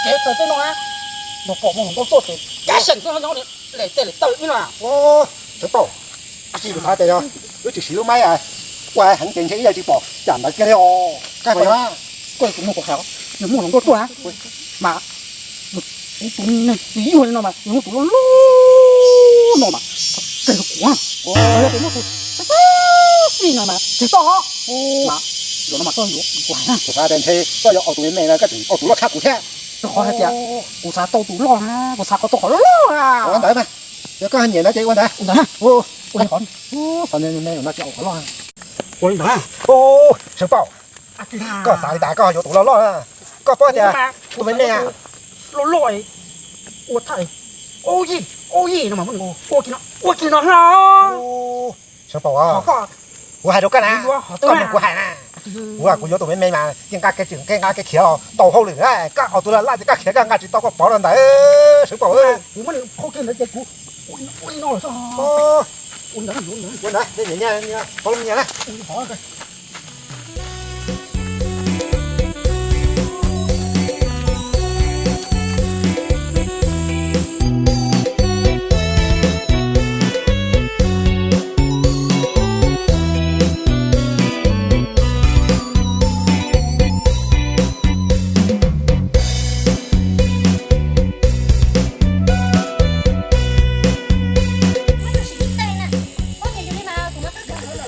Txog tej no, nws pom mus hluas nkauj tuaj ces kav seem xwb, nyob lem tej lem taw ib no. Sawv paum, tsis kuv xav tias yog wb tsis siv lub maib ua heev ces ntshe ib yam tsis pom cas ntawd kiag li os. Koj mus hluas nkauj tuaj mas kuv tus neeg tsis yuag li no mas yus muab tus loj loj no mas tseg rau kuv. Yog tias muab tus xib xib no mas tseg toj. Mas zaum no mas koj yuav kuv hais na. Kuv xav tias ntshe koj yuav ua tus me me no koj tseem ua tus loj tshaj kuv thiab. Rau qhov hais tias kuv xav tau tus loj na, kuv xav qhov tau qhov loj loj na. Ua ntawd mas, yog koj nyiam no ces ua ntawd. Ua ntawd, ua li qhov, xav me me no ces ua qhov loj. Ua li ntawd. Sawv paum, koj xav li cas koj yuav tus loj loj na. Koj paub tias tus me me loj loj ua thaj ua yij, ua yij no mas muab ua kiag no, ua kiag no. Sawv paum, kuv hais rau koj na, koj mloog kuv hais na. Kuv, kuv yuav tus me me mas yeej nqa kev tswm kev nqa kev khiav tau hauj lwm na, koj ua tus laj laj ces koj khiav koj nqa tsis tau koj pov rau ntawd, sawv paum. Kuv muab nws qhau kiag ntawd ces kuv ua li no lawm. Ua ntawd, ua ntawd, ua ntawd, pov lub nyias na. Ua niam yus li mas kuv no twb kawg hauv lawm,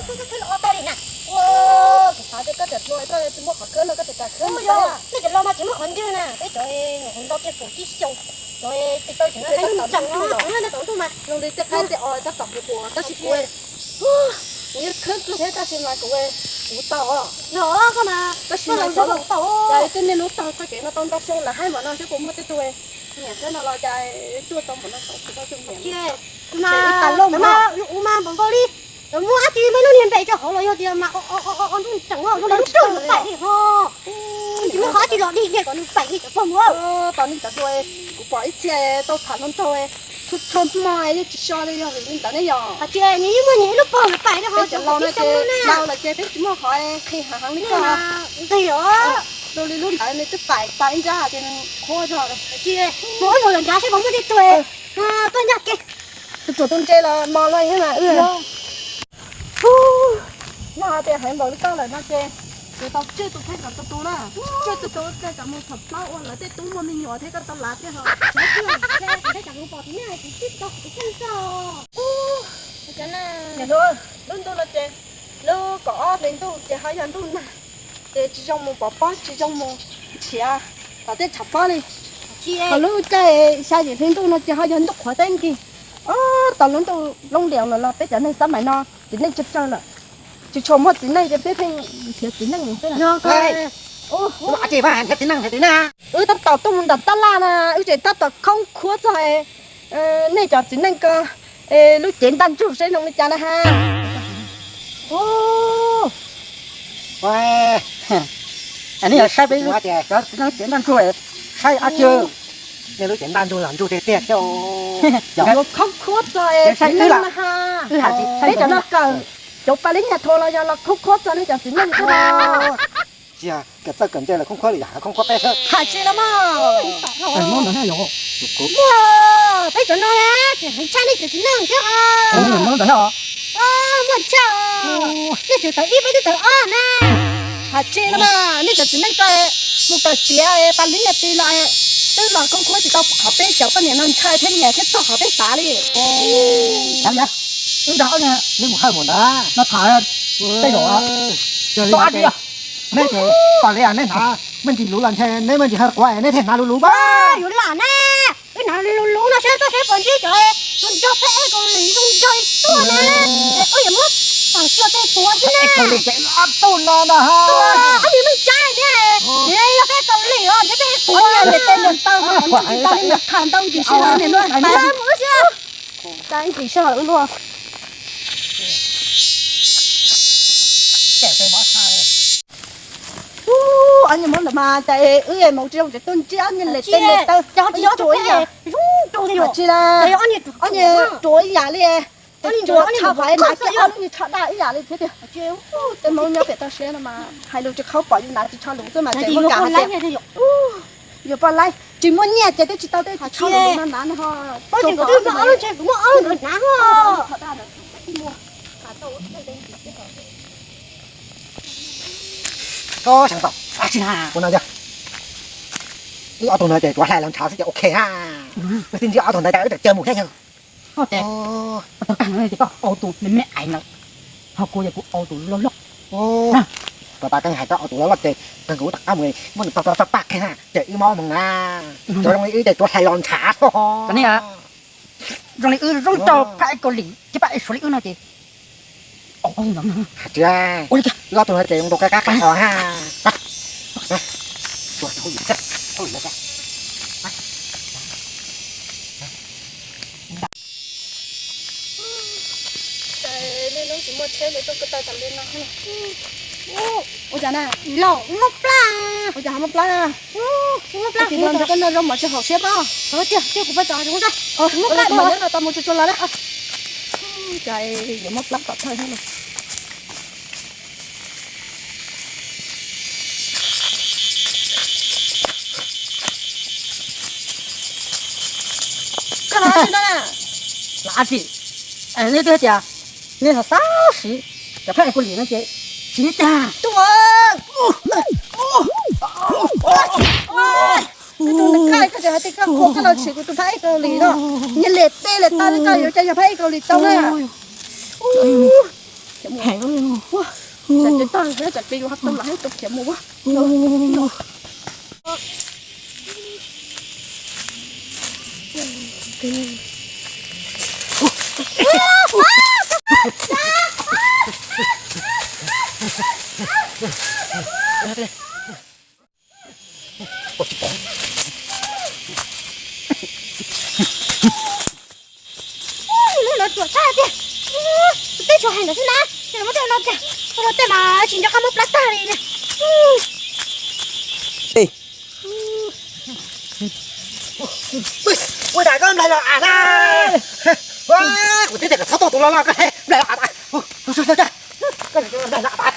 twb twb twb los ob tag li na. Ua, kuv xav tias koj tseem hluas koj tsis muaj qhov khawb no koj tseem kam khawb mus. Nej cov laus mas tsis muaj qhov ntswg na, peb cov nyuam qhuav nto kiag kaum tsib xyoos, cov tsis tau tseem hais lus tseem no, nej tau ntuj mas zoo li tej qaib tej os tab tom kuv kuv tab sis kuv, kuv yeej khwb kawg thiab tab sis mas kuv, kuv tau os. Yog koj mas tab sis mas xyov los tau, yog li tej niaj hnub taug txoj kev no tau ntau xyoo lawm haib npaum no thiab kuv muaj tej tug niam thiab no los cas tuaj tau npaum no xyoo kuv tau xyoo niam. Ua mas npaum nkaus li, muab dab tsi muaj lub niag npe rau hauv los yog tias mas o ntsuj tseem zoo li lub rwj nws paim li ho. Tsis muaj qhov dab tsi los dig kiag kom nws paim li cov pog mus. Tau nej cov hluas, kuv pom ib txhia tau tham hluas nraug txhua txhua hmo yeej tsis so li yog vim li ntawd ne yog. Tsis, nws yeej muaj nws ib lub pog nws paim li ho. Peb cov laus no ces laus lawm ces peb tsis muaj qhov qhia heev heev li koj. Ntxim os. Zoo li lub ntawd nws twb paim tau ib nrab ces nws qhuav zog lawm. Tsis, mus ua zaum lawm nrad seb puas muaj tej tug tuaj ncaj kev. Tus tsuam tus ntse los mos los mas wb. Yog hais tias heev npaum li koj lawm no ces yuav tau tswj tus kheej kom tus tus na, tswj tus tus kheej kom mus tham plaub ua lawv tej tub muaj me nyuam thiab koj tau lav thiab ho. Lub ntuj no ces lub kaum ob hli ntuj ces ho yog ntuj nag, ces tsis zoo mus pov pob tsis zoo mus nrhiav tom tej tshav pob li. Ho lub caij xya yim hli ntuj no ces ho yog ntuj qhuav teb nkig. Ob tau lub ntuj loob lias lawm los peb cov neeg xab maim no txiv neej tsawg tsawg lawm, tsis tshua muaj txiv neej ces peb pheej nrhiav txiv neej xwb na. Wb tab tom tuaj mus nram tab laj na, wb tseem tab tom khoob khuab txog nej cov txiv neej ko lub cev ntaj ntsug seb zoo li cas na ha. Nej yog saib peb lub cev ntaj ntsug, saib ab tsi, nej lub cev ntaj ntsug los ntsug tiag tiag thiab. Yuav khoob khuab txog txiv neej na ha. Peb cov no kawm cov paj lib nyaj thua los yog los khoob khuab txog nej cov txiv neej xwb na. Tsis yog kawm txawj kawm ntse los khoob khuab li yam khoob khuab peb xwb. Hais tsis los mas. Peb cov no tseem heev tshaj nej cov txiv neej thiab os. Muaj tshaj, nej tseem tawm ib peb twb tawm ob na. Hais tsis los mas nej cov txiv neej ko mus kawm tiav paj lib nyaj ti los twb los khoob khuab tsis tau qhov peb xyaum, koj niam no ntshai thiab nyiam thiab txog qhov peb xav li. Wb nrog ob niag nej mus hawj mus ntawd no tham tej zaum tau ab tsi. Nej ces kom li nej hnav me ntsis luv los ntshe nej me ntsis hawj quav es nej thiaj hnav luv luv mas. Yuav lam ne, wb hnav luv luv no seb koj seb puas ntsib cov tus nrog peb es kaus lim zoo nraug tuaj na. Wb yuav muab tawm xyuas tej puav xwb na. Kaus lim ces ob tug no no ha. Ob niag neej tsaib thiab, yog peb kaus lim os ntshe peb puav tej nws taw tsis tau li mus tham ntau ntsis sij hawm niam luag mus wb xwb. Ntsis sij hawm wb luag. Ob niag muab ntawd mas cas wb mus tsis zoo tseem tuaj ntsib ob niag li tej li taw. Ob niag ruam ib yam, ob niag ruam ib yam li. Ruam tshaj qhov hnav kiag ob lub niag tsho daj ib yam li thiab tiag. Tej Hmoob nyob pem toj siab no mas hais lus tsis qhaub, pom yus hnav tsis tsho luv xwb mas tseem muaj kam hais tias Yog poj laib tsis muaj nyiaj ces twb tsis tau tej ntawd no na ho. Kuv muaj ob lub ntshe kuv muaj ob lub ntshe hnav ho. Ua no yog wb ob tug no ces tuav hlais los ntshav xwb ces ok na. Wb twb ntsib ob tug ntawd ces wb tawm caw mus thiab yog. Koj ces koj au tus me me ais no, ho kuv ces kuv au tus loj loj. Koj tas koj hais koj au tus loj loj ces koj kuv rov qab mus muab nws tau tau faj paj qhia na ces wb mob mus na. Cov zoo li wb ces tuav hlais los ntshav. Zoo li wb zoo rau phab ej Kaus Lim thiab phab ej Suav li wb no ces. Hais tias wb ob tug no ces zoo rau qab qab qab os ha. Ua cas na? Ua cas ho muab plab? Ua cas ho muab plab? Koj noj zaub mov tsis haum siab pob. Tiag tiag, kuv pab tso zoo. Muab plab mas nyob no tau mus tsuag tsuag los na. Cas yuav muab plab kom thawj thiab no. Koj los tsis no na. Los tsis, nej twb tias nej xav xav siv cov phab ej Kaus Lim no ces siv nej tag. Tus nws kaj koj tseem hais tias koj qhuas koj los siv kuv tus phab ej Kaus Lim no. Nyias liam tes liam taw li koj yuav ua cas yog phab ej Kaus Lim tau na. Tsam ces tag, tsam ces yus ho tau lam tus khiav mus. Lub no ruam tag tiag. Tus teb tsuas hais ntawd xwb na, ces muab tej no tiag, ua rau tej mas tsis nco qab muab plab tag li na. Ua cas koj nplaig los av na? Kuv twb tias kom txhob tuaj tus loj loj koj nplaig los av tas.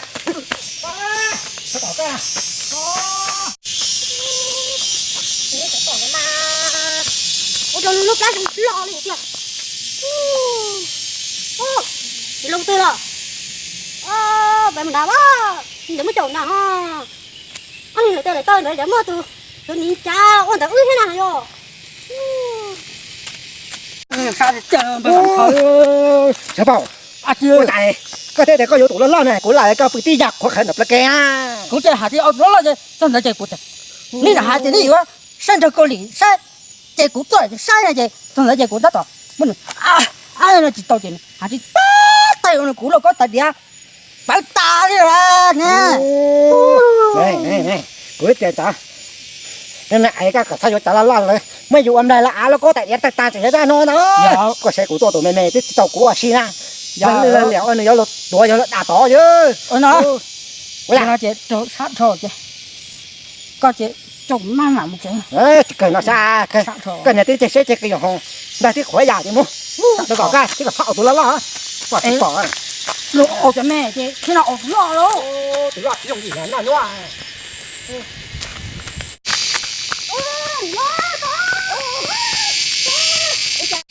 Ua rau lub plab zoo loj li tiag. Tsis loo twg los. Peb mus nrad, ntawd muaj caum nrad ho. Ob niag lawv tej lawv tawj ntawd yog muaj tus, tus niv cas ua ntawd wb thiab na yog. Xyov Paus, ua cas koj thiaj tias koj yuav tus loj loj na, kuv lam koj pw tib yam qhuav qhawv ntawm plawv kev na. Kuv ces hais tias tus loj loj ces txog ntawd ces kuv, nej hais tias nej yuav saib nraug Kaus Lim saib, ces kuv tuaj saib no ces txog ntawd ces kuv tab tom muab nws, no tsis tau ces hais tsis tau, kuv lauj kaub tais diav pawv tas li lawm ne. Kuv tias cov, nej ais koj kom txhob yuav cov loj loj lawm, muab yus ua nplaig los av lauj kaub tais diav tawg tas tseem yog zaj no ntag. Koj saib kuv tuaj tus me me twb tsis tau kuv ua si na. Yog li nws yuav luag tuav yog luag dam tod yog. Ua no ces rau sab dhau ces koj ces rau kuv maj mam mus tsev. Tsis kawg no sab, koj niag tib ceg siab ceg qis hos nplaig tib qhuav yam ces mus. Rau kom koj tib kom txhob aus tus loj loj, kom tsis pom. Luag aus cov me ces thiab no aus tus loj lauj. Tus loj tsis yooj yim noj nyuaj.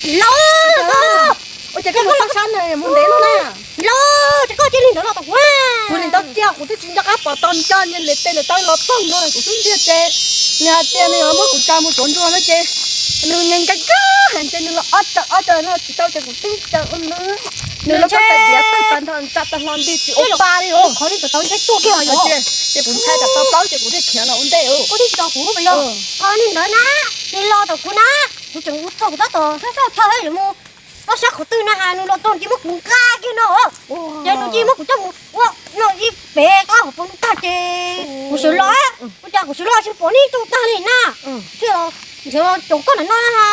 Los, ua cas koj los sab no mus ntev lawm na? Los, ces koj cia li ntawd los tom kuv. Kuv li ntawd kiag kuv twb tsis nco qab pom tau nco nyias li tej li tawb los txog ntua kuv xub ntiag ces nws hais tias nws yuav muab kuv tsa mus tuav ntsuag no ces nws nkees kawg heev ces nws los ob tsaug ob tsaug no tsis tau ces kuv tib tsaug ua nws. Nws los koj tais diav tawg tag nrho, tsa tag hlo nti tsis ua pa li os. Qhov li tau ntshai tuaj kiag los yog ces kuv ntshai tsam tau plaub ces kuv thiaj khiav los ua ntej. Koj twb tsis tos kuv mas yog. Li ntawd na, nws los tom kuv na, kuv tseem ua txog kuv tab tom sab sab pha yuav mus ob sab qhov twg na has nws los txog cia muab kuv nqa kiag no. Ces nws cia muab kuv coj mus ua no ib pem qab hauv paus ntag ces kuv sawv los, ua cas kuv sawv los tsis pom neb tuaj tag li na. Thiaj los nrhiav los caum koj ntawm no na.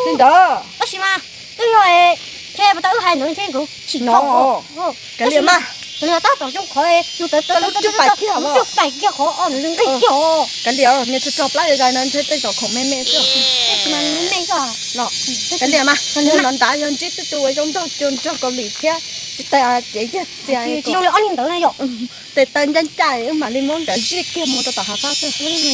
Li ntawd tab sis mas twb yog ntshe puas tau wb hais ntawd ntshe nkawd tsis no. Kav liam mas, tab tom zoo qhov yus tawv tawv tawv tawv tawv pais kiag qhov nws nqaij kiag os. Kav liam, niag tsuag tsuag plab zais no ntshe tej zaum khoom me me xwb. Tab sis mas nws me xwb. Kav liam mas, no nrad yog ntsib tib tug uas zoo nraug cuag nraug Kaus Lim thiab Tes yog txias, tsis zoo li ob niag ntawd na yom. Tes taw ncaj ncaj wb mam li muab nkawd zij kiag mus rau tom hav fab xwb.